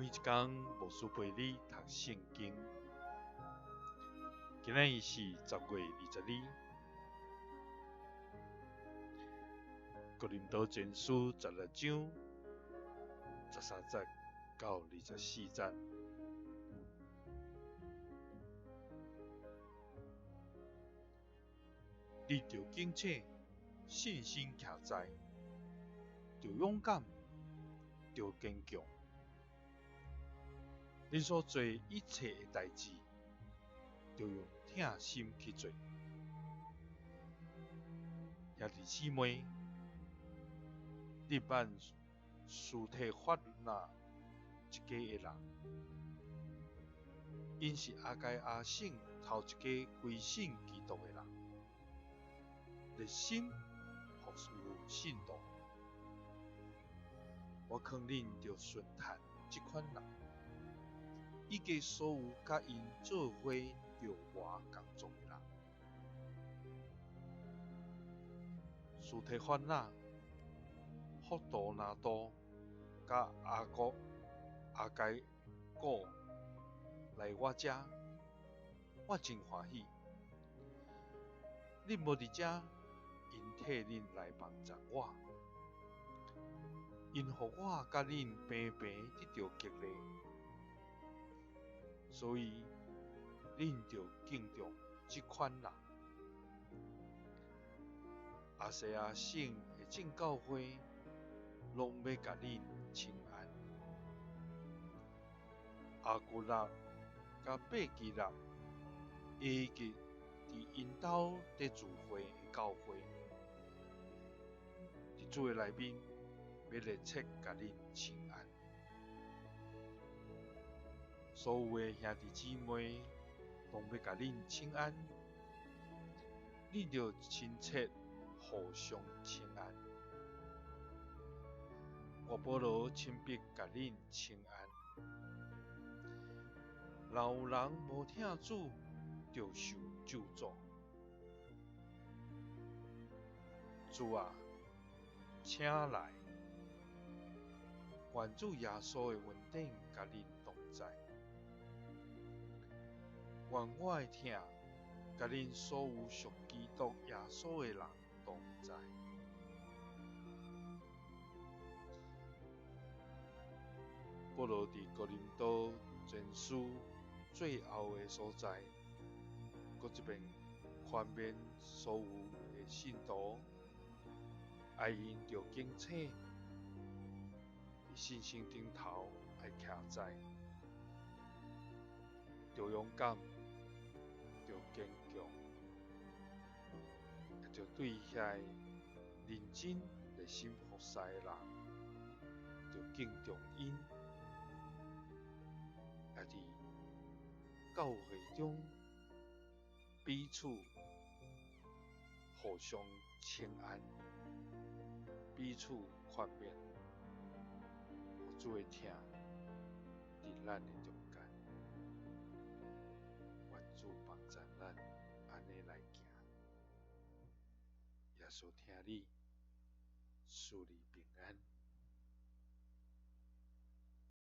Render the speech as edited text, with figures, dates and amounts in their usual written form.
每一工牧師陪你讀聖經。今仔日是10月22日，哥林多前書16章13節到24節。你著警醒，信心徛在，著勇敢，著堅強。恁所做一切的代誌，著用疼心去做。兄弟姊妹，你捌司提法那一家的人，𪜶是亞該亞省頭一家歸信基督的人，熱心服務聖徒。我勸恁著順趁這款人，以及所有佮𪜶做伙著活工作的人。司提反那、福多拿多佮阿該古來我遮，我真歡喜。恁無佇遮，𪜶替恁來幫贊我。𪜶予我佮恁平平得著激勵，所以恁著敬重這款人。亞細亞省的眾教會攏欲共恁請安。亞居拉佮百基拉以及佇𪜶兜佇聚會的教會，佇主的內面欲熱切共恁請安。所有的兄弟姊妹攏欲共恁請安，恁著親切互相請安。我保羅親筆共恁請安。若有人無疼主，著受咒詛。主啊，請來！願主耶穌的恩典佮恁同在。願我的疼佮恁所有屬基督耶穌的人同在。保羅佇哥林多前書最後的所在，閣一遍勸勉所有的信徒，愛𪜶著警醒，佇信心頂頭愛徛在，著勇敢，著堅強，也著對遐个認真熱心服侍的人，著敬重𪜶，也佇教會中彼此互相請安，彼此勸勉，予主的疼佇咱的中間，願主幫贊咱按呢來行。耶穌疼你，賜你平安。